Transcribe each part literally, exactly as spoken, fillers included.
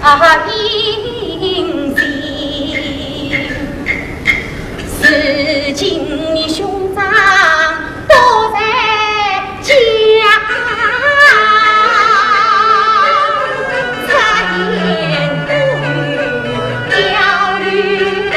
啊，如今你兄长都在家，插秧不与调与奔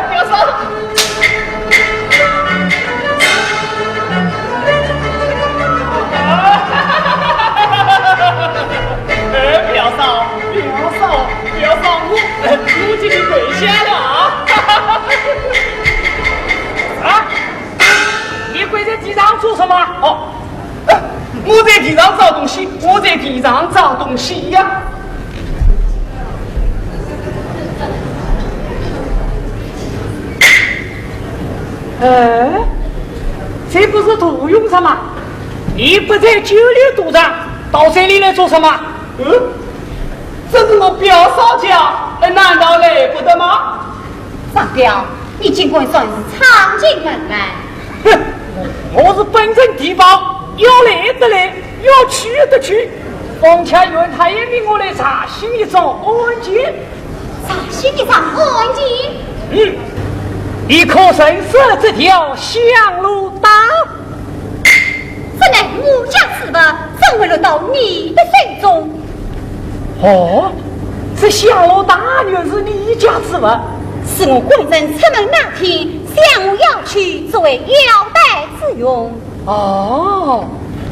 表嫂，哎，表嫂，表嫂，表嫂，我，我给你跪下了啊！啊？你跪在地上做什么？哦，我在地上找东西，我在地上找东西呀。哎，这不是杜永山吗？你不在酒里赌场，到这里来做什么？嗯，这是我表嫂家，难道来不得吗？张彪，你竟敢算是闯进门来！哼，我是本镇地保，要来得来，要去得去。方家院他也命我来查清一桩案件。查清一桩案件？嗯，你可曾识这条香炉带？这乃我家之物，怎会落到你的手中？哦，这香炉带原是你家之物？是我官人出门那天，向我要去作为腰带之用。哦，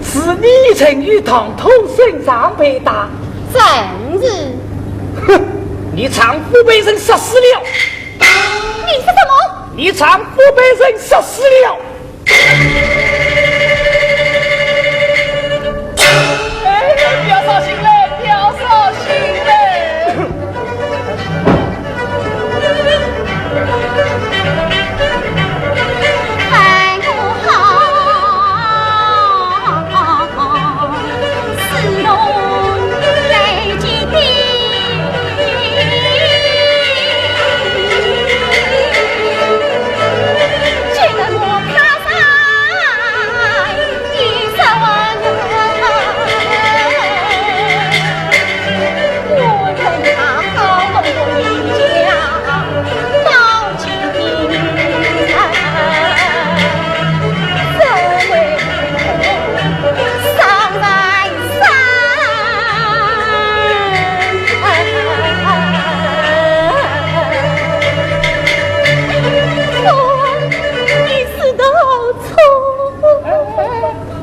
是你曾与唐偷身上佩戴？正是。哼，你丈夫被人杀死了。你说什么？你丈夫被人杀死了。哎，表嫂醒来，表嫂醒来。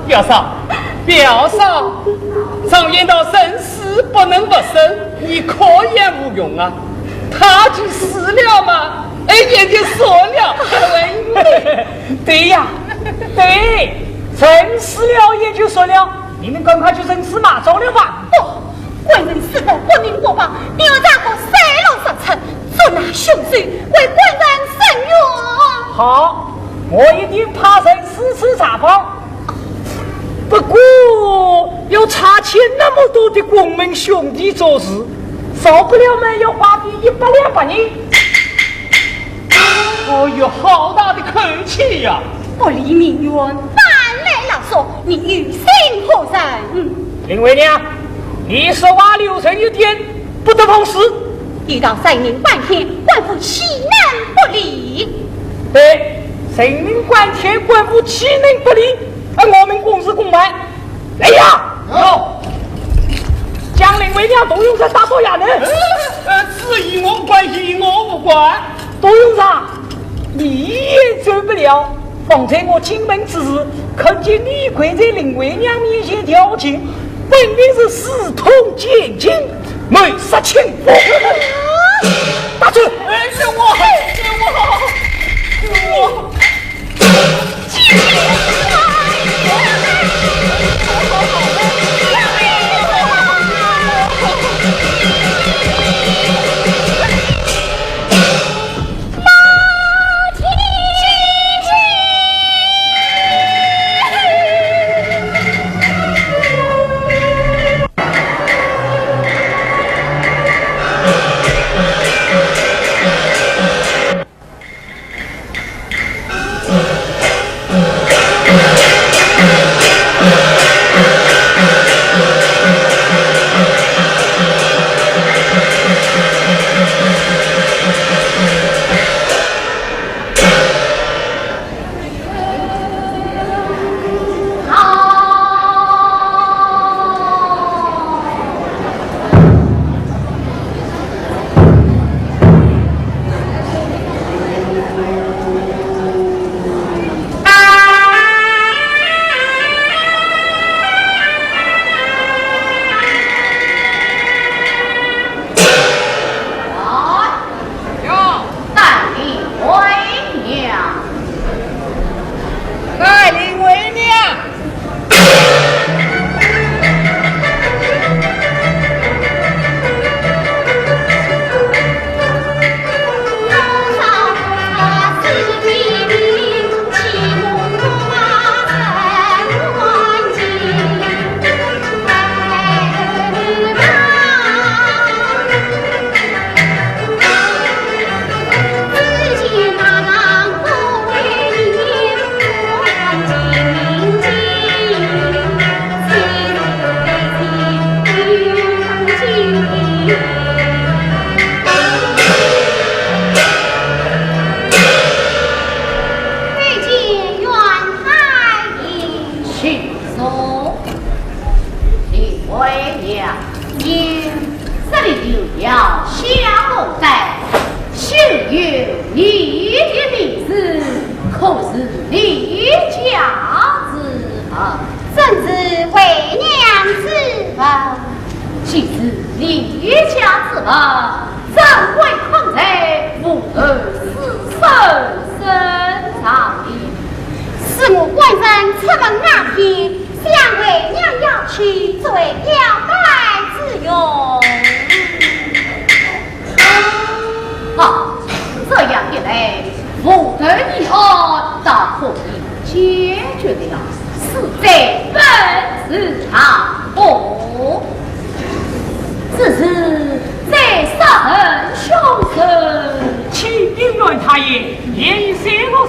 表嫂，表嫂，常言道人死不能复生，你哭也无用啊。他既死了嘛，哎，也就算了。对呀，对，人死了也就算了，你们赶快去认尸埋葬了吧。不，官人死得不明不白，你要查个水落石出，捉拿凶手，为官人伸冤。好，我一定派人四处查访。不过要查清那么多的公门兄弟做事，少不了嘛要花费一百两白银。哦哟，好大的口气呀！不理民怨，反来勒索，你于心何忍？林为娘，你说话留神一点，不得放肆。遇到人命关天，官府岂能不理？对，人命关天，官府岂能不理？而我们公事公办，来呀！有。将林为娘、杜永山带到衙门。呃，这与我无关，与我无关。杜永山，你也走不了。方才我进门之时，看见你跪在林为娘面前调情，分明是私通奸情，谋杀亲夫。打住！哎，是我，是我，是我。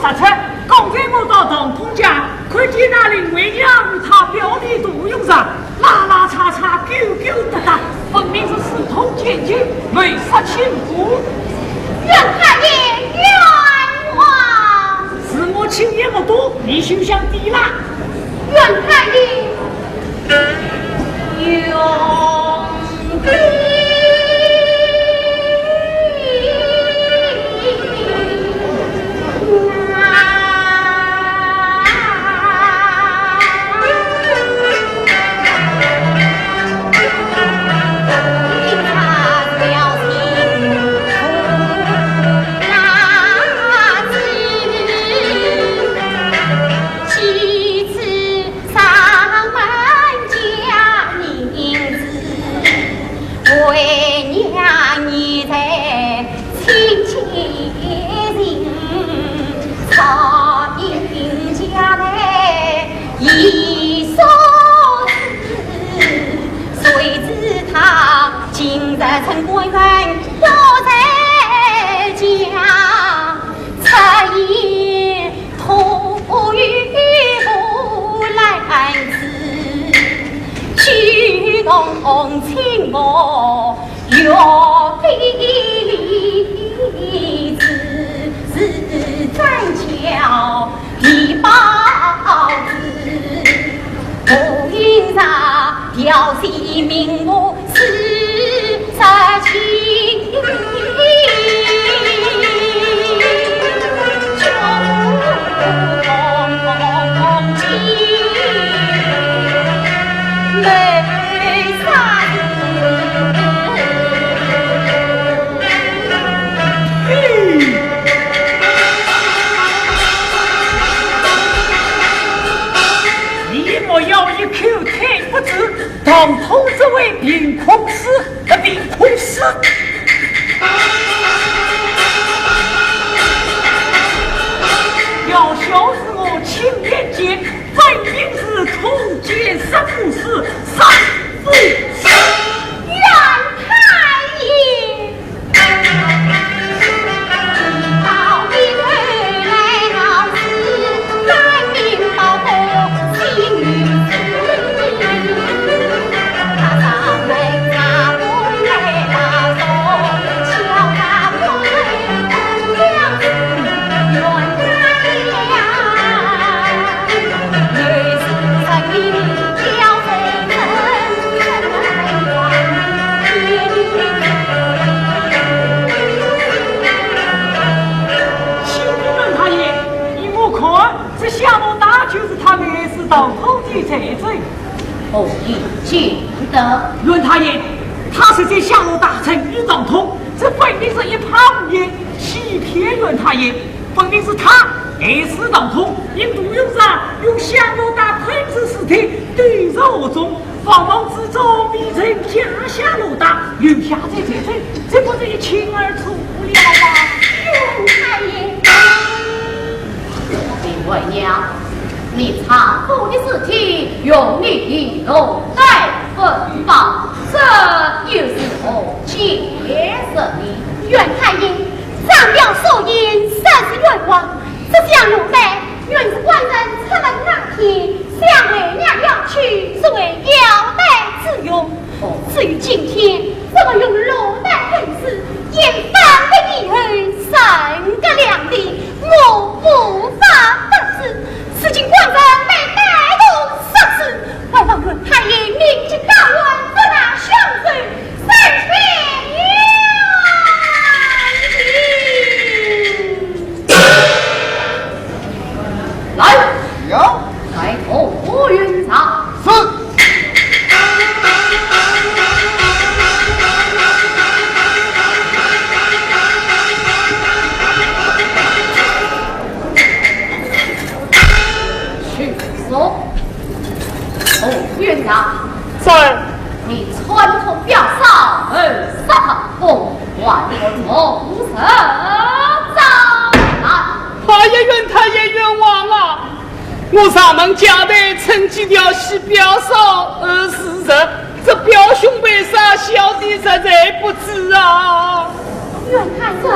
啊，这刚才我到唐通家，看见那林惠娘与她表弟杜永长拉拉扯扯、勾勾搭搭，分明是私通奸情、谋杀亲夫。阮太爷冤枉！是我亲眼目睹，你休想抵赖。阮太爷冤枉！你莫要一口推不止，唐突这位凭空死，凭空死。要笑是我亲眼见，分明是空奸杀夫，是杀夫。阮太爷。请问阮太爷，依我看，这夏洛达就是他们是逃脱的罪证。哦，见得。阮太爷，他是在夏洛达曾与唐突，这分明是一派胡言，欺骗阮太爷。分明是他害死唐突，因杜永长用夏洛达吞食尸体，丢入河中。 慌忙之中，未曾解夏洛达，留下这罪证，这不是一清二楚了吗？太爷，林惠娘，你丈夫的尸体用你弄得分包，这又是何解释呢？阮太爷，上表所言，实是冤枉，这夏洛达原是官人出门那天， 向惠娘要去作为腰带之用。哦，至于今天怎么用罗带喷死，因犯了以后，人格两地，我无法得知。如今官人被歹徒杀死，还望阮太爷明察高官，捉拿凶手，伸冤枉。 来，有。带同我云长。是。去说。哦，云长。在。你串通表嫂，谋杀唐突， 还我从实招来。太爷，阮太爷冤枉啊！我上门借贷，趁机调戏表嫂而自杀，这表兄被杀，小弟实在不值啊！阮太爷。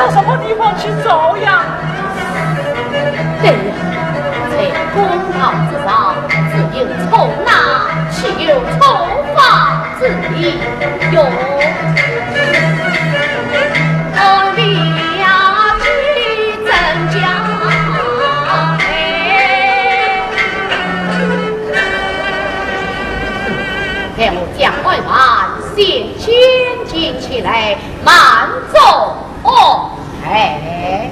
到什么地方去找呀？对呀，在公堂之上，只有处罚，岂有处罚之理哟？哦，你呀，去怎讲？哎。待我将案犯先监禁起来，慢做 哦，哎。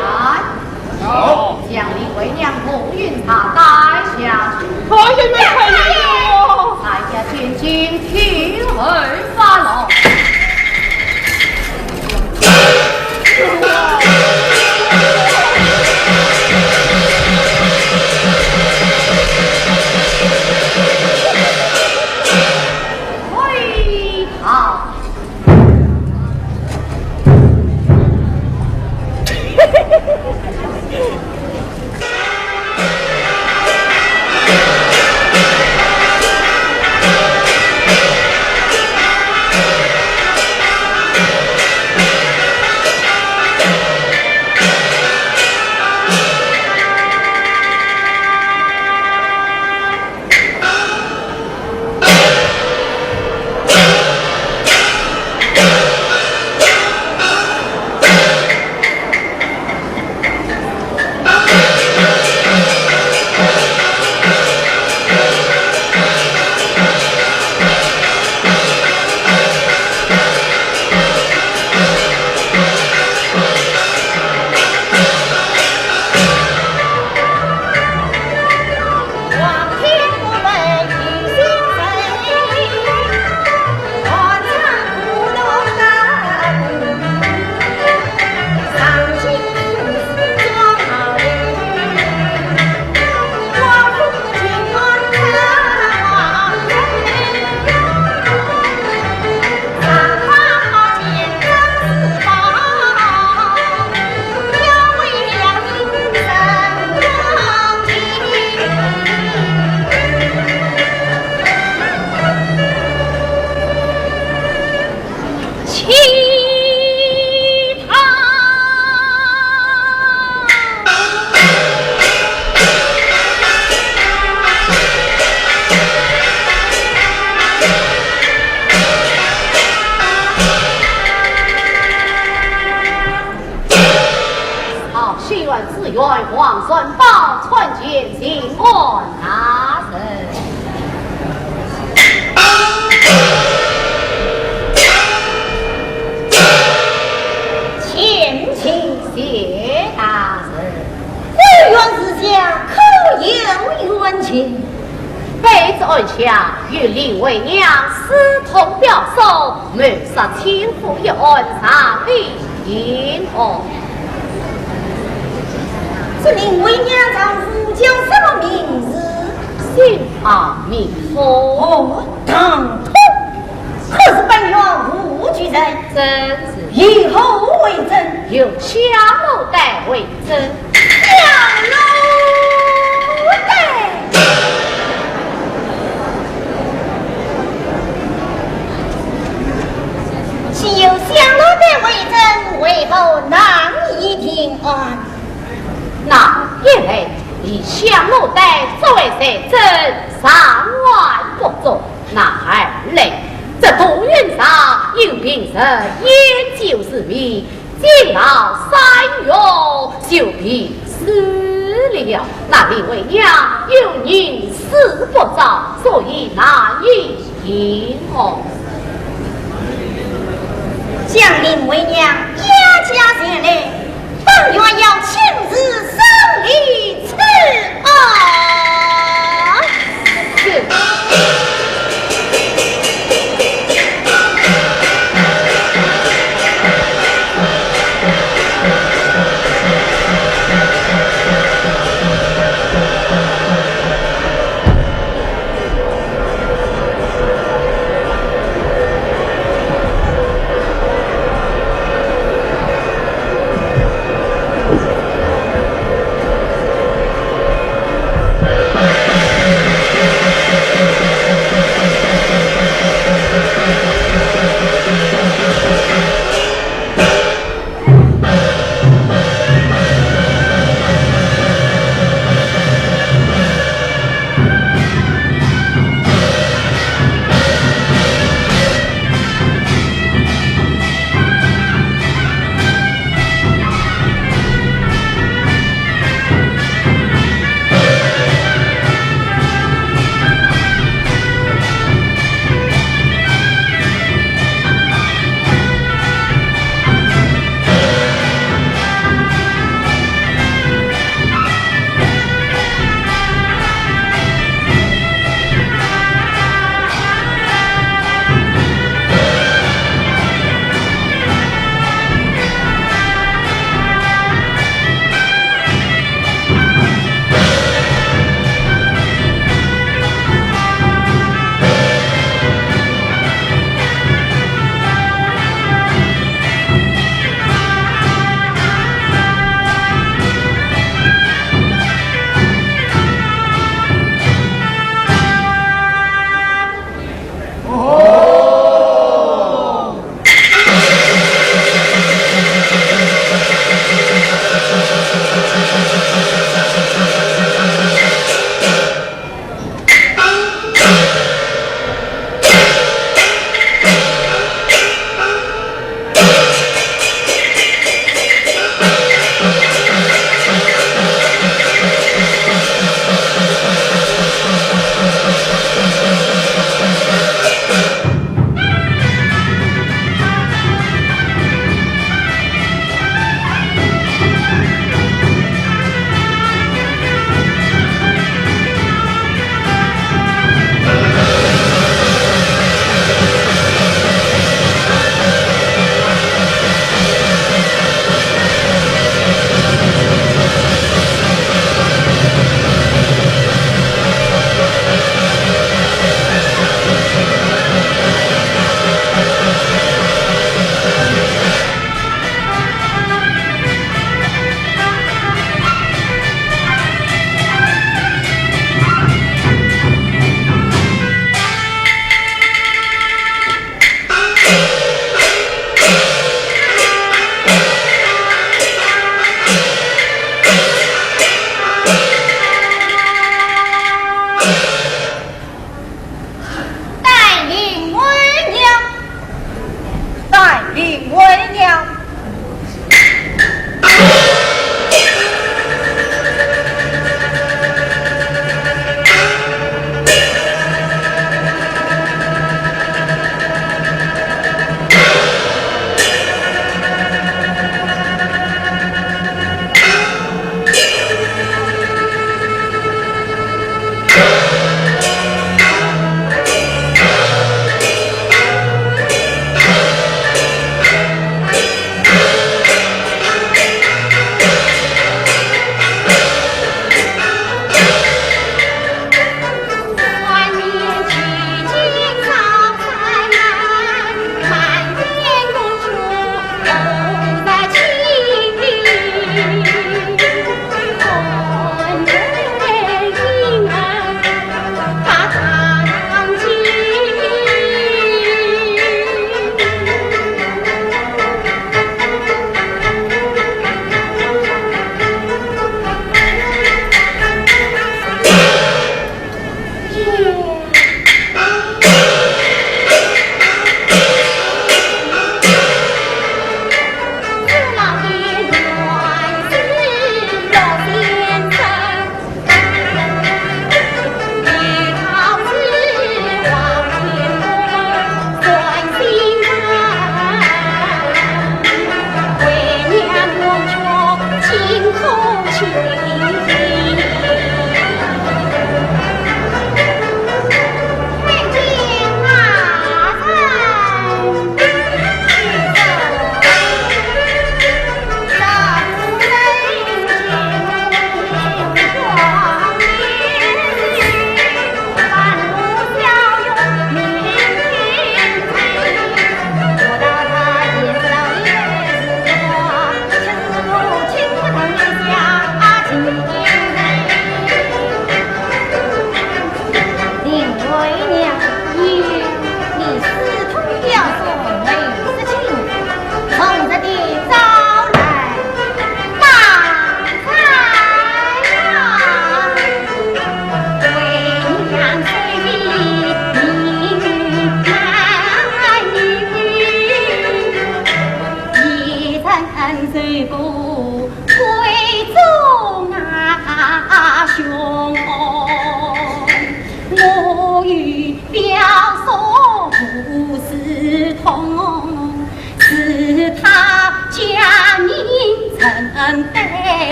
来，好。将李为娘、孟云茶带下去。快点，快点哟！带下监禁，听候发落。 好，心愿之愿，王传宝参见巡按大人。请起，谢大人。 官员如下，可有冤情？卑职案下与李为娘私通表叔，谋杀亲夫一案尚未定案。这李为娘丈夫叫什么名字？姓方名波。哦，当头。可是本县无举人。正是。以何为证？有香炉台为 证。香炉台。既有香炉台为证，为何难以定案？那一来，以香炉台作为罪证，尚案不足；那二来，这杜云茶因平日烟酒入迷， 进到山岳就病死了。那李为娘又宁死不招，所以难以定案。将李为娘押解前来，本县要亲自审理此案。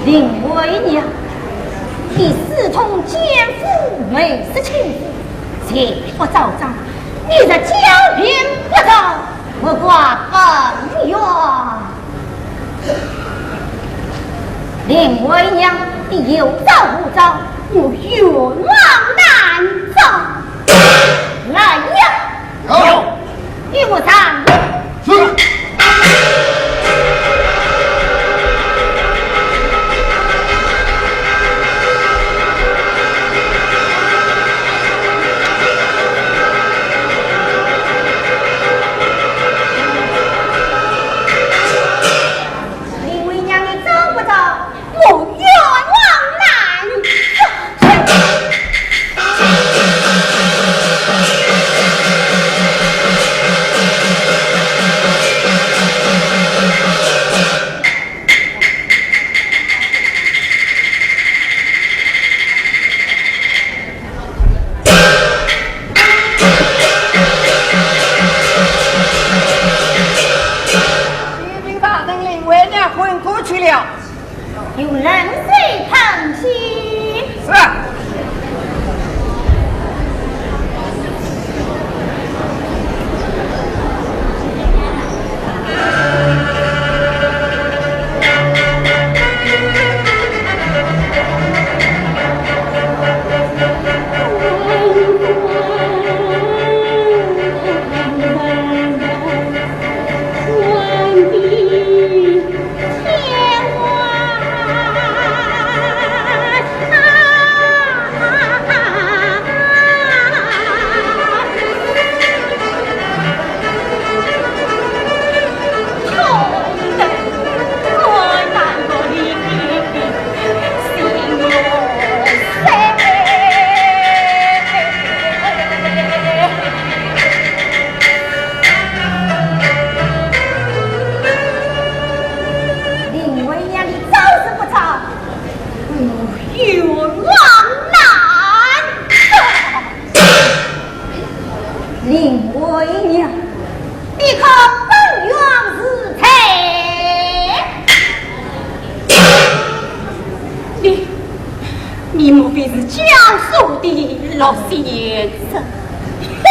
林为娘，你私通奸夫，谋杀亲夫，罪不昭彰，你这狡辩不昭，莫怪本院。林为娘，你有招无招，我冤枉难招。来呀！ 有。与我上。是。林为娘，你招不招？我冤枉难招。 启禀大人，林为娘昏过去了。 有冷水烫心。是啊。 林为娘，你招是不招？我冤枉难招。林为娘，你看本院如何？你，你莫非是教唆的老先生？哼！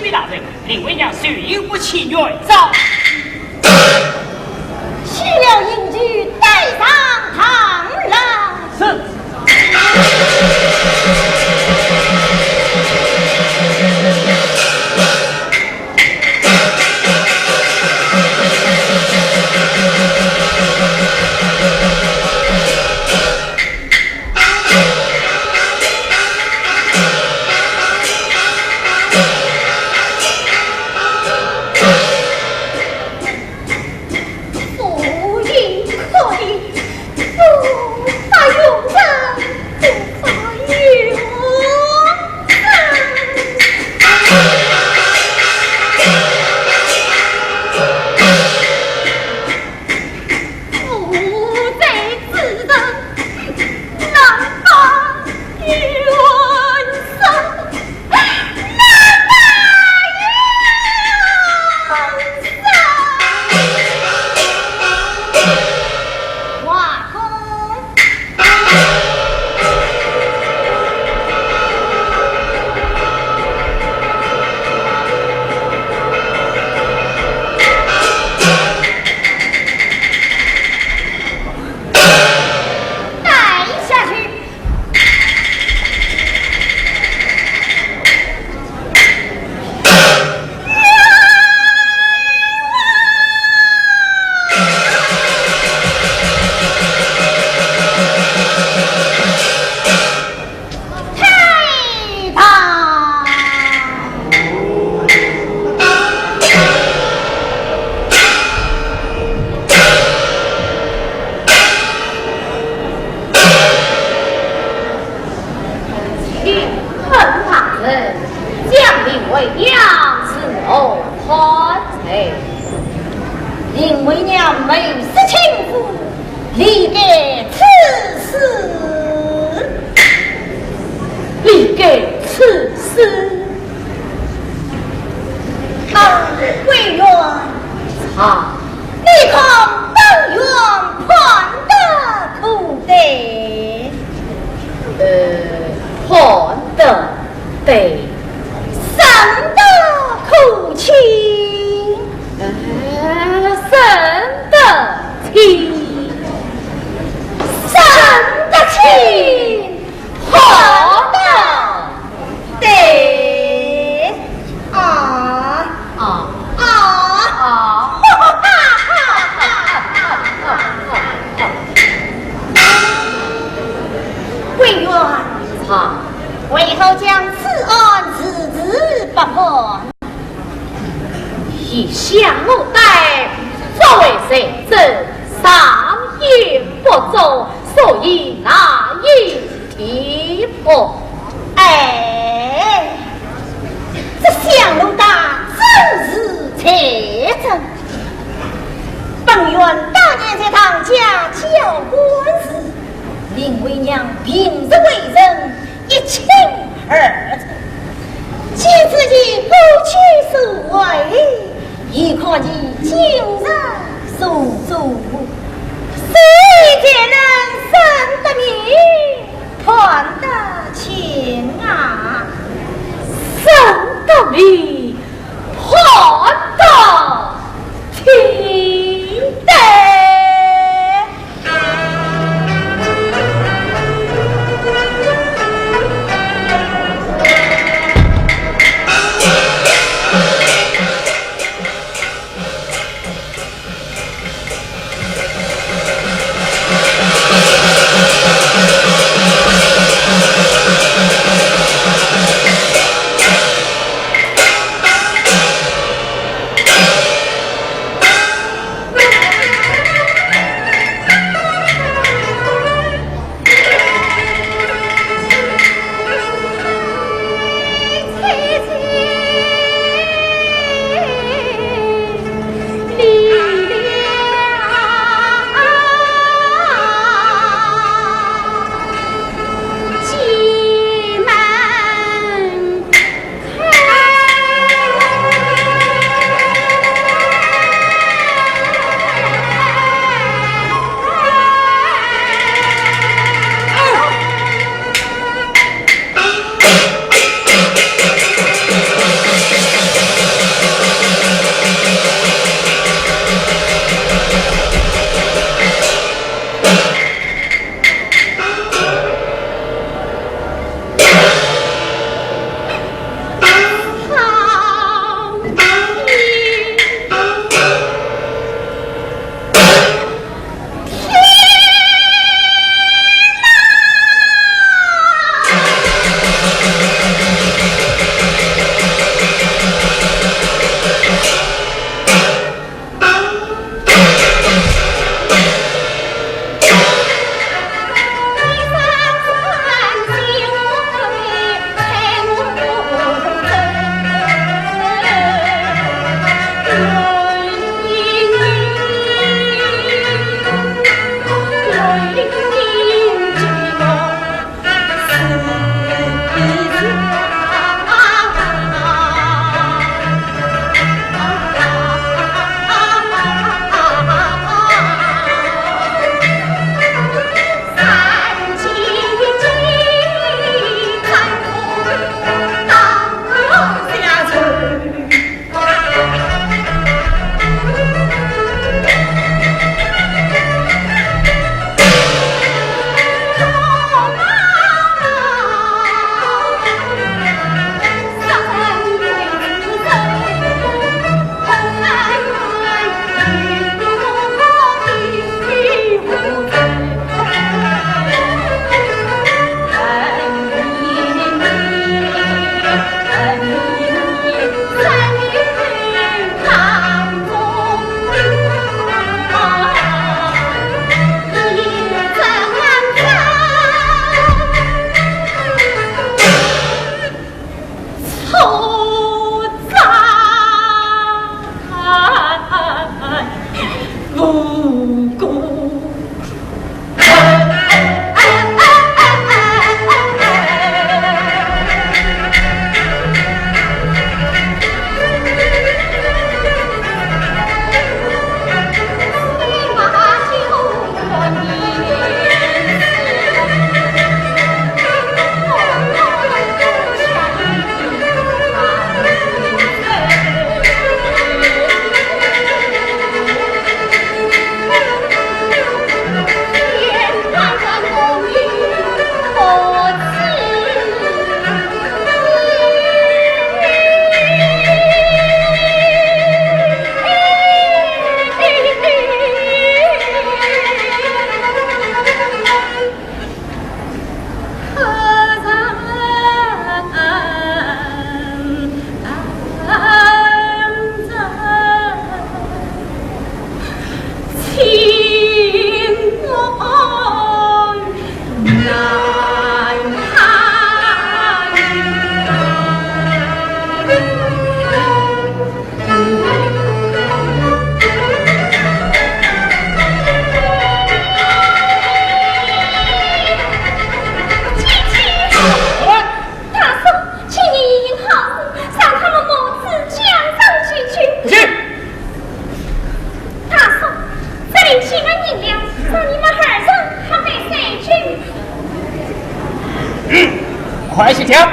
禀大人，林为娘虽有不起，愿招。取了银具，带上堂来。是。请问大人，将林为娘是何人？林为娘每日亲赴，理该处死。理该处死。啊，委员。啊。你看本院判得可对？呃，判得对。审得可轻？呃，审得轻。审得轻。 好的。对。啊。啊。啊。啊。委员。啊。为何将此案迟迟不判？ 一向我待，作为罪证，尚且不足，所以难以提审。哎，这香炉担真是罪证。本院当年在唐家交官时，林为娘平日为人 一清二楚。今日其过去所为，也可以今日所做，所以才能审得明，判得清啊。审得明，快去跳！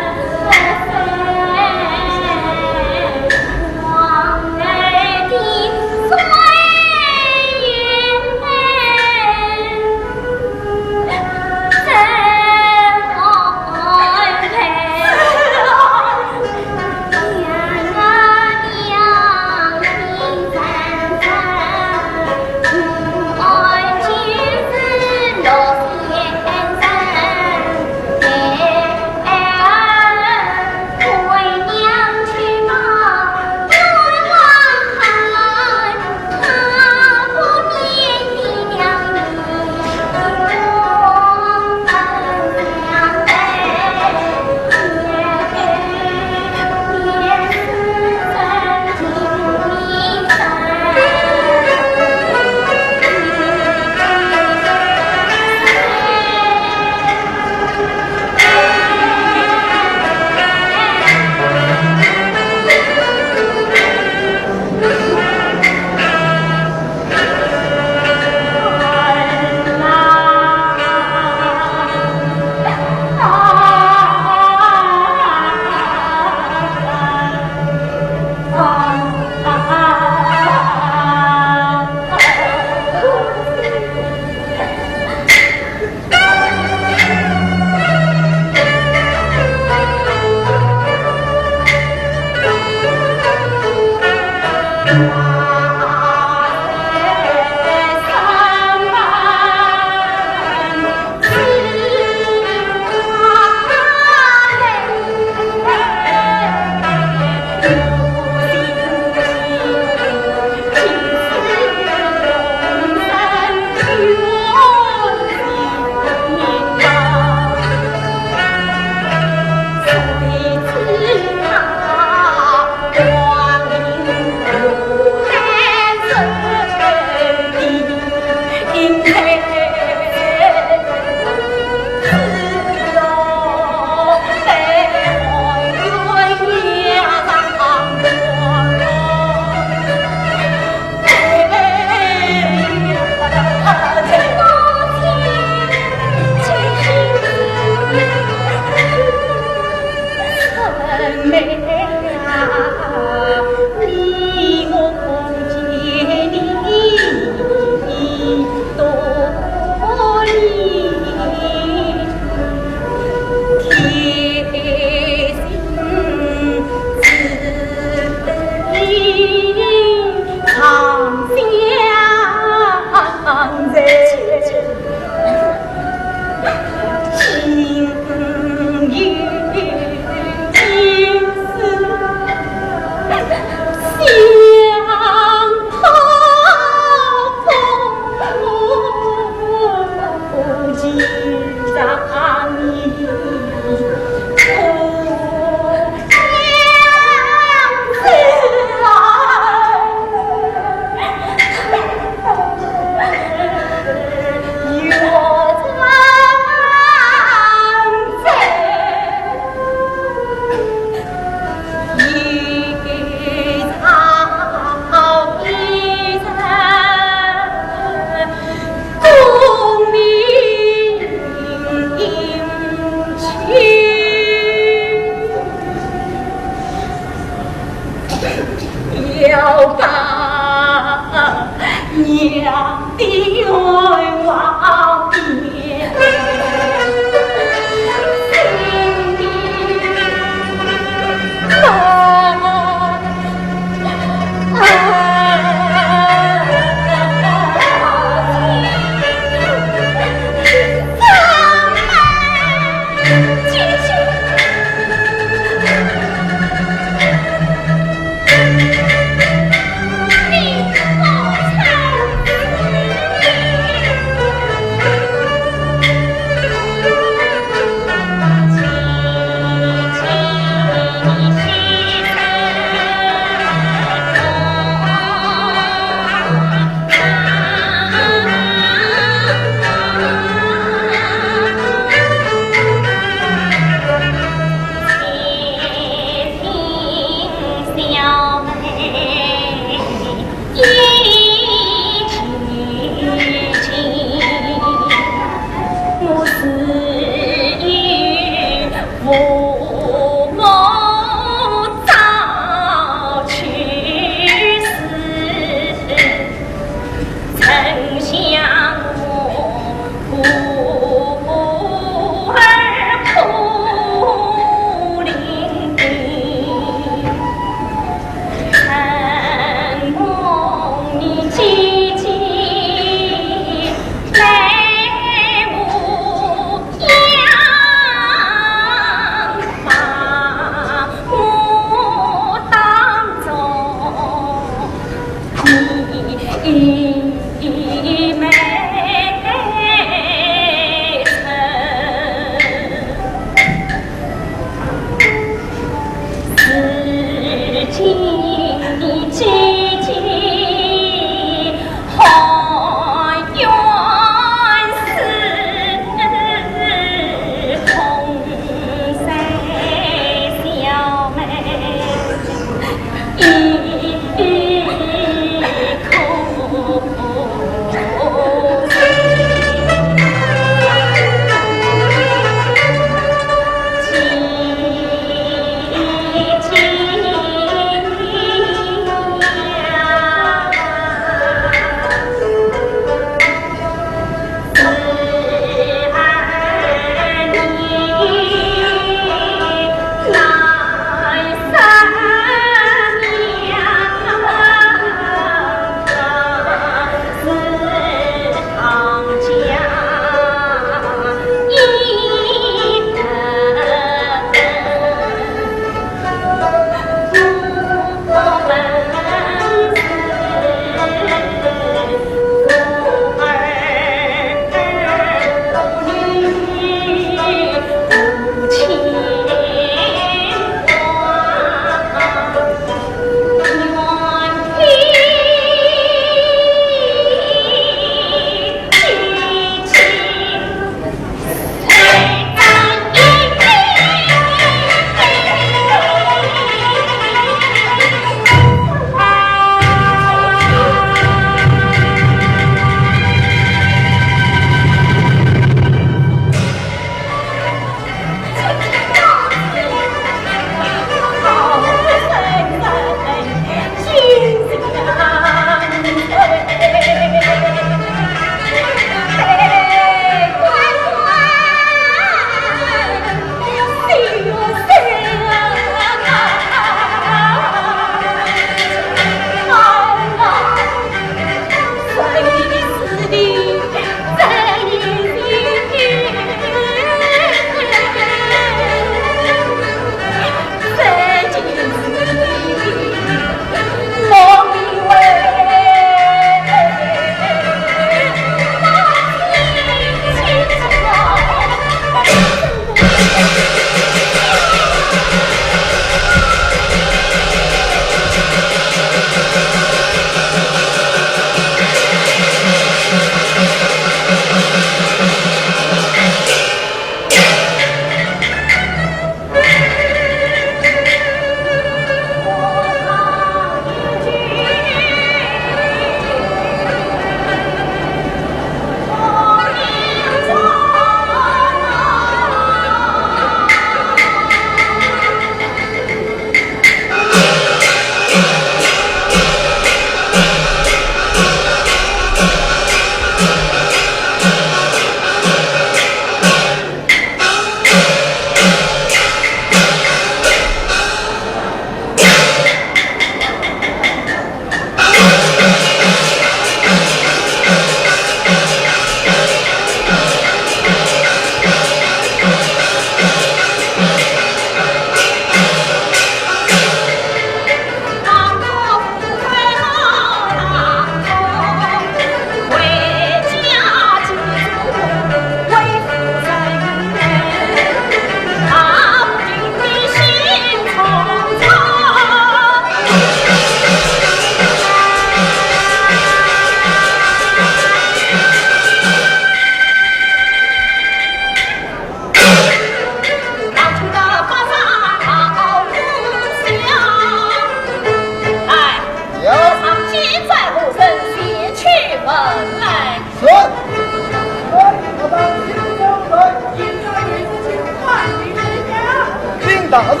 大人，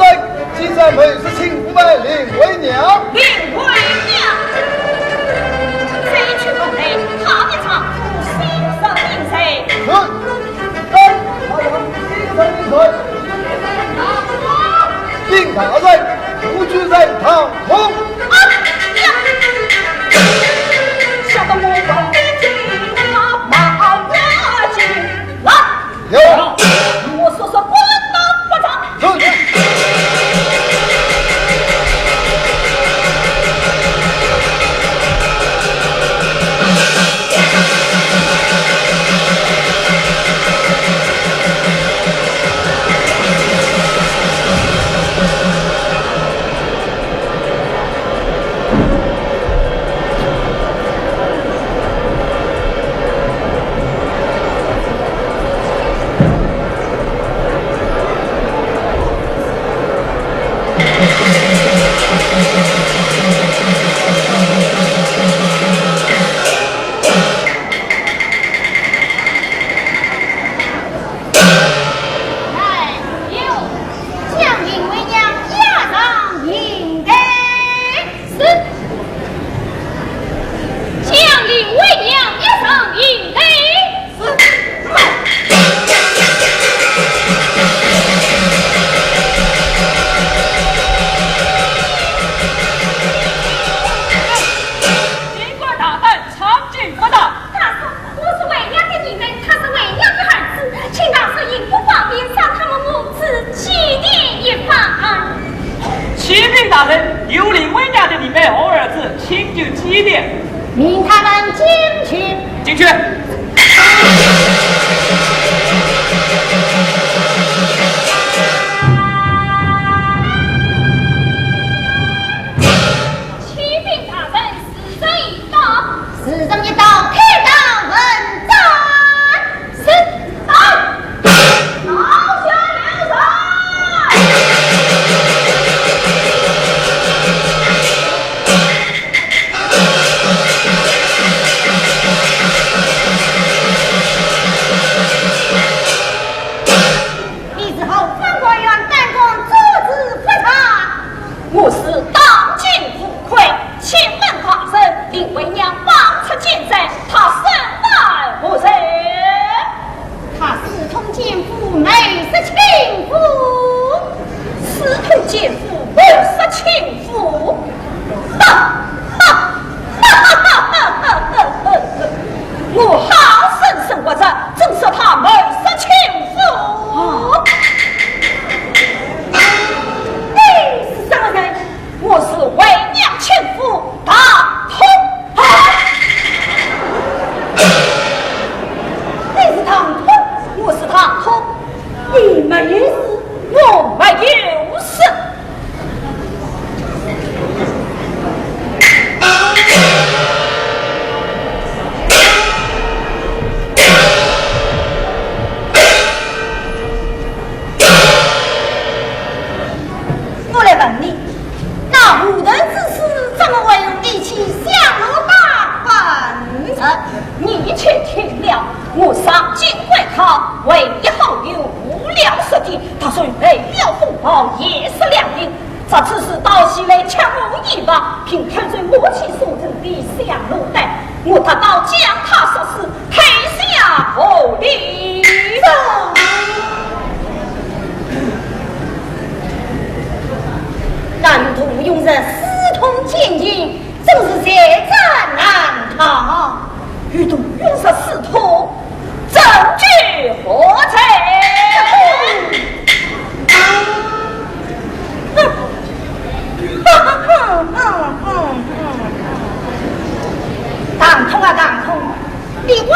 今日谋杀亲夫的林为娘。林为娘，这一曲风雷，她的丈夫姓甚名谁？是，跟她上，姓甚名谁？禀大人，不知人，唐通。啊呀！吓得我把马马紧来。 有。我说说，滚刀不着。是。哎，有，将林为娘押上刑台。 是。将林为娘押上刑台。是。军官大胆，闯进不道。大叔，我是为娘的人，他是为娘的儿子，请大叔行不方便，让他们母子祭奠一番。 启禀大人，有林为娘的人命，我儿子请求祭奠。命他们进去。进去。启禀大人， 时辰已到。时辰已到，开刀问斩。是。到。刀下留人。你是后方官员，胆敢做主不查。 我是当今无愧，请问大人，林为娘放出奸贼，她身犯何罪？她私通奸夫，谋杀亲夫。私通奸夫，谋杀亲夫？哈哈哈哈哈哈哈！我好生生活着，怎说她谋杀亲夫？你是什么人？ 我是为娘亲夫唐通。啊！你是唐通，我是唐通，你没事，我没有事。 我来问你，那无头之师怎么会用义气相助大本营？你且听了，我上京会考，唯一好友无聊说的，他虽备了风炮，也是良民。这次是到西来抢我一把，并偷走我妻所赠的香炉袋，我特到将他杀死， 天下无敌。那与杜永山私通奸情，真是罪证难逃。与杜永山私通，证据何在？ 唐通啊，唐通，你枉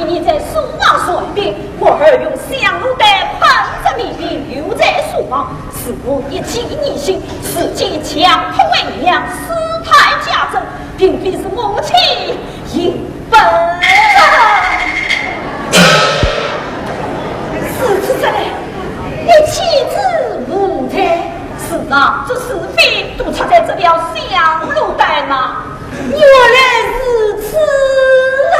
你在书房坐定，我儿用香炉袋捧着你的留在书房，是我一计逆心，自己强迫为娘，私胎家政，并非是母亲应分。如此说来，你岂止无罪？是啊，这是非都出在这条香炉袋吗？ 原来如此啊！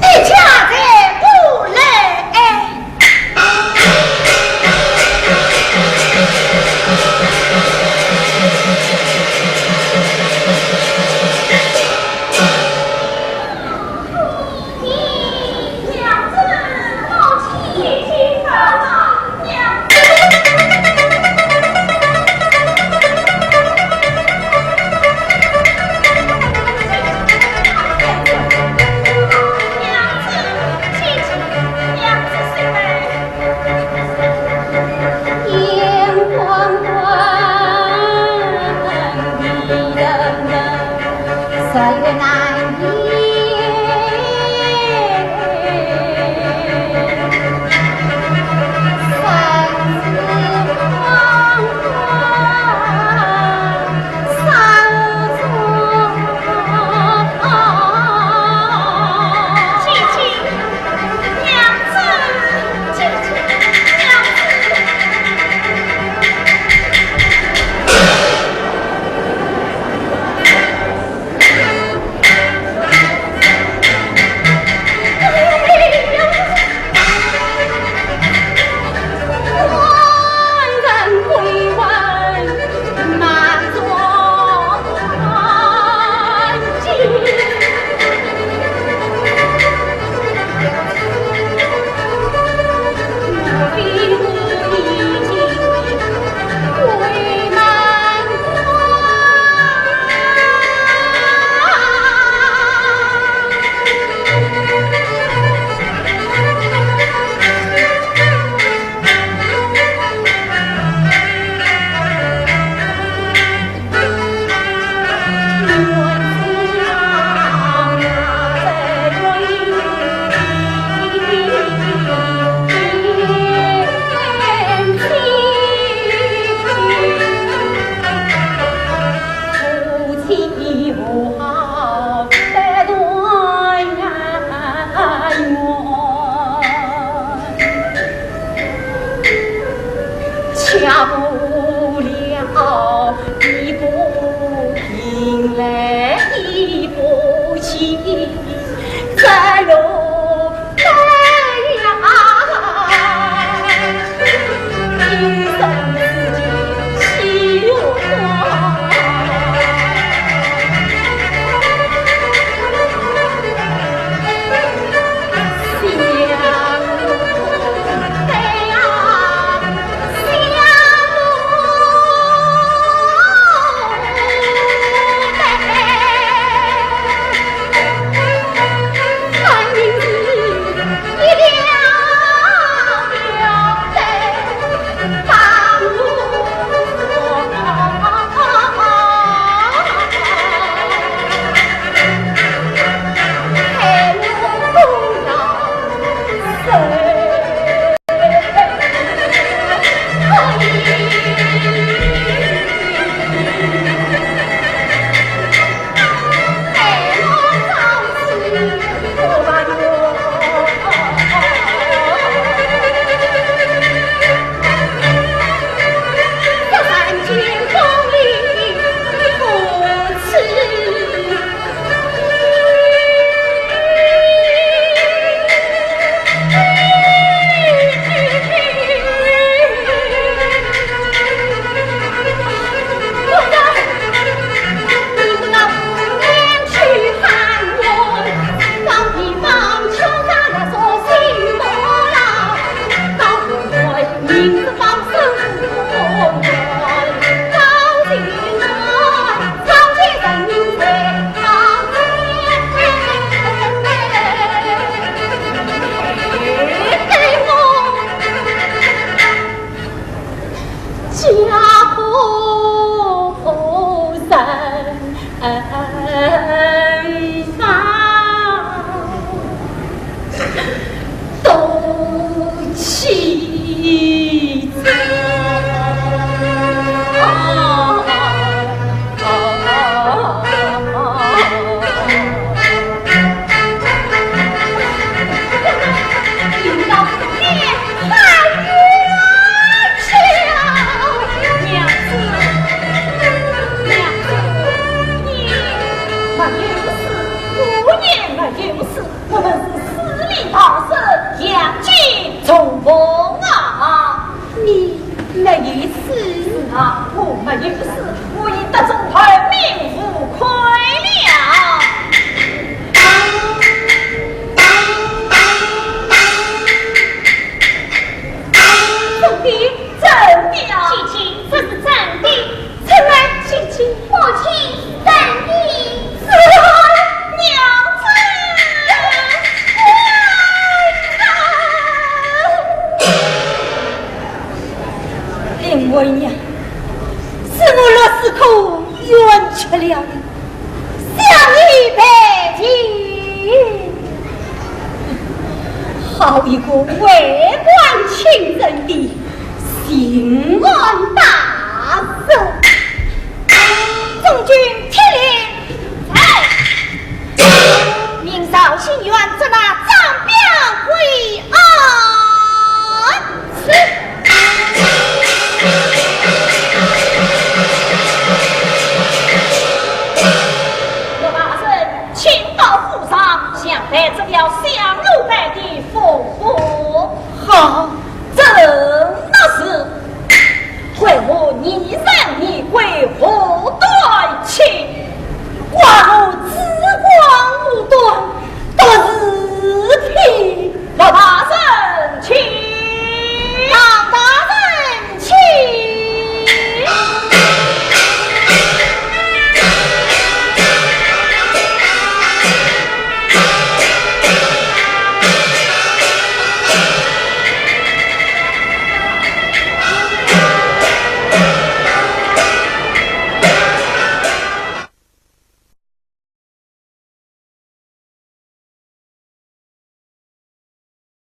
你家在何来？没有事，我也没有事，我们是势利大师杨继重逢啊。你没有事？是啊，我没有事，我已得中头，命勿亏了。真的，真的啊！姐姐，这是真的。 春兰，姐姐，母亲，三弟，是我娘子。林文娘，是我陆氏可冤屈了你，向你赔情。好一个为官清正的刑案大师！ 中军铁链